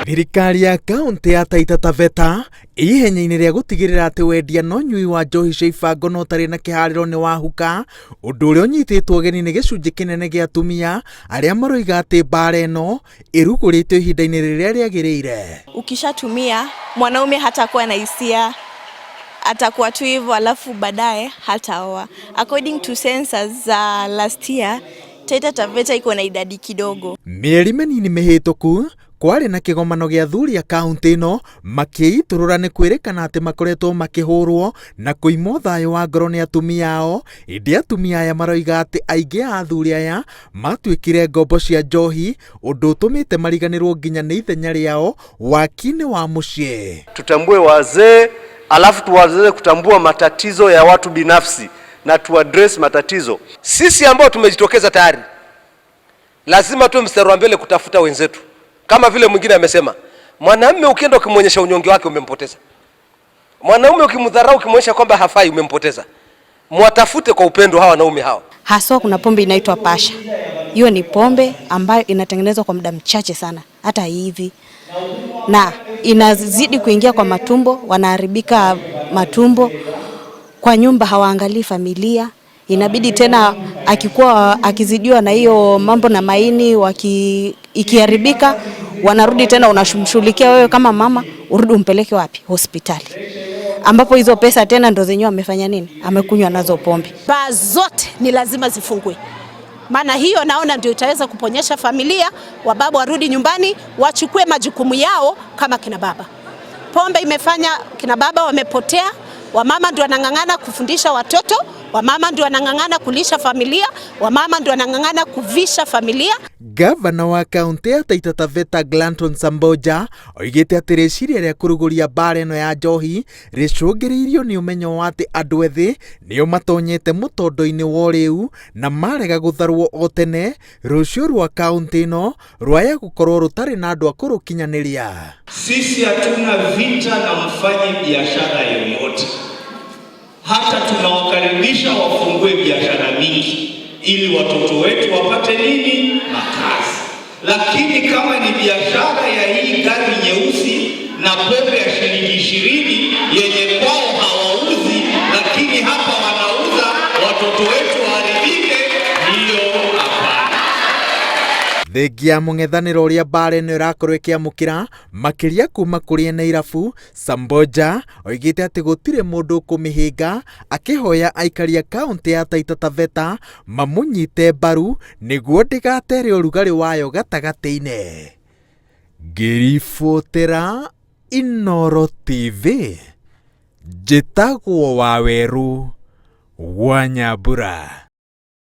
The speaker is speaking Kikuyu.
Thirikari ya kaunti ya Taita Taveta ĩ ihenya-inĩ rĩa gũtigĩrĩra atĩ wendia na ũnyui wa njohi cia ibango na ũtarĩ na kĩharĩro nĩ wahuka, ũndũ ũrĩa ũnyitĩtwo ũgeni nĩ gĩcunjĩ kĩnene gĩa atumia arĩa maroiga atĩ mbara ĩno ĩrugũrĩtio ihinda-inĩ rĩrĩa rĩagĩrĩire. Ukishatumia mwanaume hatakuwa na hisia, atakuwa tu hivyo, alafu baadaye hataoa. According to census za last year, Taita Taveta iko na idadi kidogo. Mĩeri mĩnini mĩhĩtũku kwarĩ na kĩgomano gĩa athuri a kaunti ĩno makĩitũrũra nĩ kwĩrĩkana atĩ makoretwo makĩhũrwo na kũimwo thayũ wa ngoro nĩ atumia ao, ĩndĩ atumia aya maroiga atĩ aingĩ a athuri aya matuĩkire ngombo cia njohi ũndũ ũtũmĩte mariganĩrwo nginya nĩ ithenya rĩao waki-inĩ wa mũciĩ. Tutambue wazee, alafu tuweze kutambua matatizo ya watu binafsi na tuaddress matatizo. Sisi ambao tumejitokeza tayari lazima tuwe mstari wa mbele kutafuta wenzetu, kama vile mwingine amesema, mwanamume ukienda ukimwonyesha unyonge wake umempoteza. Mwanaume ukimdharau, ukimwonyesha kwamba hafai, umempoteza. Mwatafute kwa upendo hawa wanaume hawa. Haswa kuna pombe inaitwa Pasha. Hiyo ni pombe ambayo inatengenezwa kwa muda mchache sana, hata hivi na inazidi kuingia kwa matumbo, wanaharibika matumbo kwa nyumba, hawaangalii familia. Inabidi tena akikuwa akizidiwa na hiyo mambo na maini waki, ikiharibika wanarudi tena, unashughulikia wewe kama mama, urudi umpeleke wapi? Hospitali, ambapo hizo pesa tena ndo zenyewe amefanya nini, amekunywa nazo pombe. Baa zote ni lazima zifungwe, maana hiyo naona ndio itaweza kuponyesha familia, wababa warudi nyumbani wachukue majukumu yao kama kina baba. Pombe imefanya kina baba wamepotea, wamama ndio wanang'ang'ana kufundisha watoto, wamama ndio wanang'ang'ana kulisha familia, wamama ndio wanang'ang'ana kuvisha familia. Gavana wa kaunti ya Taita Taveta Glanton Samboja oigĩte atĩ rĩciria rĩa kũrugũria mbara ĩno ya njohi rĩcũngĩrĩirio nĩ ũmenyo wa atĩ andũ ethĩ nĩo matonyete mũtondo-inĩ wa ũrĩu na marega gũtharwo o tene rũciũ rwa kaunti ĩno rwaya gũkorwo rũtarĩ na andũ a kũrũkinyanĩria. Sisi hatuna vita na mfanye biashara yoyote, hata tunawakaribisha wafungue biashara mingi ili watoto wetu wapate nini? Makazi. Lakini kama ni biashara ya hii gari nyeusi na pombe ya shilingi 20 yenye kwao hawauzi, lakini hapa wanauza, watoto wetu waharibike, hiyo hapana. Thengia ya mũng'ethanĩro ũrĩa mbara ĩno ĩrakorwo ĩkĩamũkĩra makĩria kuma kũrĩ ene irabu, Samboja oigĩte atĩ gũtirĩ mũndũ ũkũmĩhĩnga akĩhoya aikari a kaunti ya Taita Taveta mamũnyite mbaru nĩguo ndĩgatere ũrugarĩ wayo gatagatĩ-inĩ. Ngĩribotera Inooro TV, njĩtagwo Wawerũ wa Nyambura.